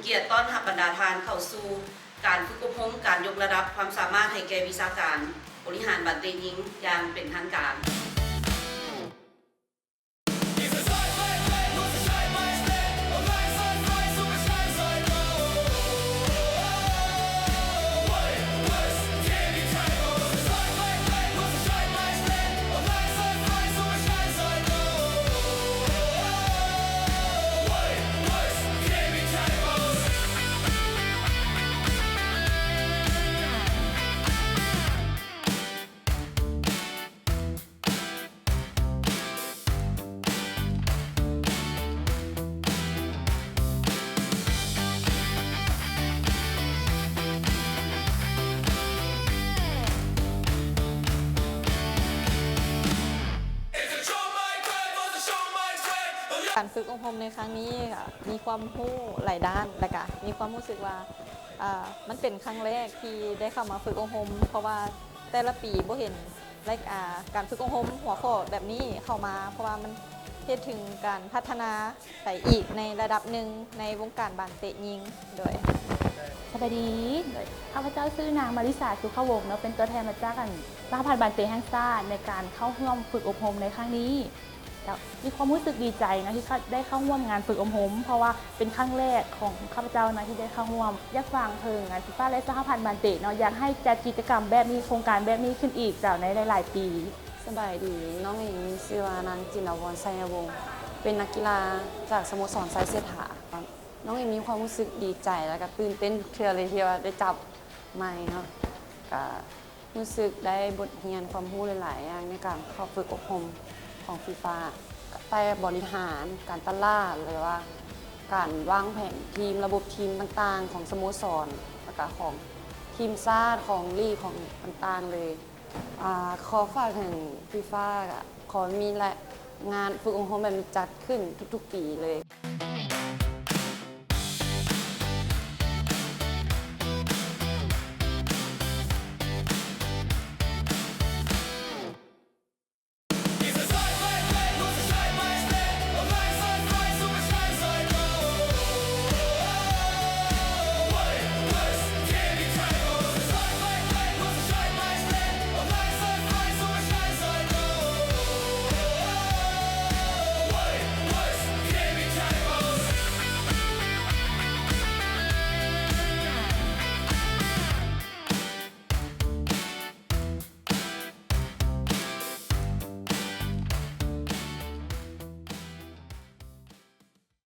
ກຽດຕ້ອນຮັບບັນດາທ່ານເຂົ້າສູ່ການຝຶກອົບຮົມການຍົກລະດັບຄວາມສາມາດໃຫ້ແກ່ວິຊາການບໍລິຫານບານເຕະຍິງຢ່າງເປັນທາງການ. It's a show my pride, must show my pride. ການຝຶກອົບຮົມໃນຄັ້ງນີ້ ກໍມີຄວາມຮູ້ຫຼາຍດ້ານ ແລະກະມີຄວາມຮູ້ສຶກວ່າ ອາ ມັນເປັນຄັ້ງແລກທີ່ໄດ້ເຂົ້າມາຝຶກອົບຮົມ ເພາະວ່າແຕ່ລະປີບໍ່ເຫັນ ລາຍ ອາ ການຝຶກອົບຮົມຫົວຂໍ້ແບບນີ້ເຂົ້າມາ ເພາະວ່າມັນເຮັດເຖິງການພັດທະນາໄປອີກໃນລະດັບໜຶ່ງໃນວົງການບານເຕະຍິງ. ໂດຍ ສະບາຍດີ ໂດຍ ຂ້າພະເຈົ້າຊື່ນາງ ມາລິສາ ສຸຂະວົງ ເນາະ ເປັນຕົວແທນມາຈາກ ອັນ ສະຫະພັນບານເຕະແຫ່ງຊາດ ໃນການເຂົ້າຮ່ວມຝຶກອົບຮົມໃນຄັ້ງນີ້. ເຈົ້າ ມີຄວາມຮູ້ສຶກດີໃຈເນາະ ທີ່ໄດ້ເຂົ້າຮ່ວມງານຝຶກອົບຮົມ ເພາະວ່າເປັນຄັ້ງແລກຂອງຂ້າພະເຈົ້າເນາະ ທີ່ໄດ້ເຂົ້າຮ່ວມ. ຢາກຝາກເຖິງ ອາ ຟີຟາ ແລະ ສະຫະພັນບານເຕະເນາະ ຢາກໃຫ້ຈັດກິດຈະກຳແບບນີ້ ໂຄງການແບບນີ້ຂຶ້ນອີກເຈົ້າ ໃນຫຼາຍໆປີ. ສະບາຍດີ ນ້ອງເອງມີຊື່ວ່າ ນາງ ຈິນດາວອນ ໄຊຍະວົງ ເປັນນັກກິລາຈາກສະໂມສອນໄຊເສດຖາ. ນ້ອງເອງມີຄວາມຮູ້ສຶກດີໃຈ ແລະກະຕື່ນເຕັ້ນທຸກເທື່ອເລີຍ ທີ່ວ່າໄດ້ຈັບໄມເນາະ ກະ ຮູ້ສຶກໄດ້ບົດຮຽນຄວາມຮູ້ຫຼາຍໆຢ່າງໃນການເຂົ້າຝຶກອົບຮົມຂອງຟີຟາ ແຕ່ບໍລິຫານການຕະຫຼາດ ຫຼືວ່າການວາງແຜນທີມ ລະບົບທີມຕ່າງໆຂອງສະໂມສອນ ແລ້ວກະຂອງທີມຊາດ ຂອງລີກ ຂອງຕ່າງໆເລີຍ. ອາ ຂໍຝາກເຖິງຟີຟາ ກະຂໍມີລາຍງານຝຶກອົບຮົມແບບນີ້ຈັດຂຶ້ນທຸກໆປີເລີຍ.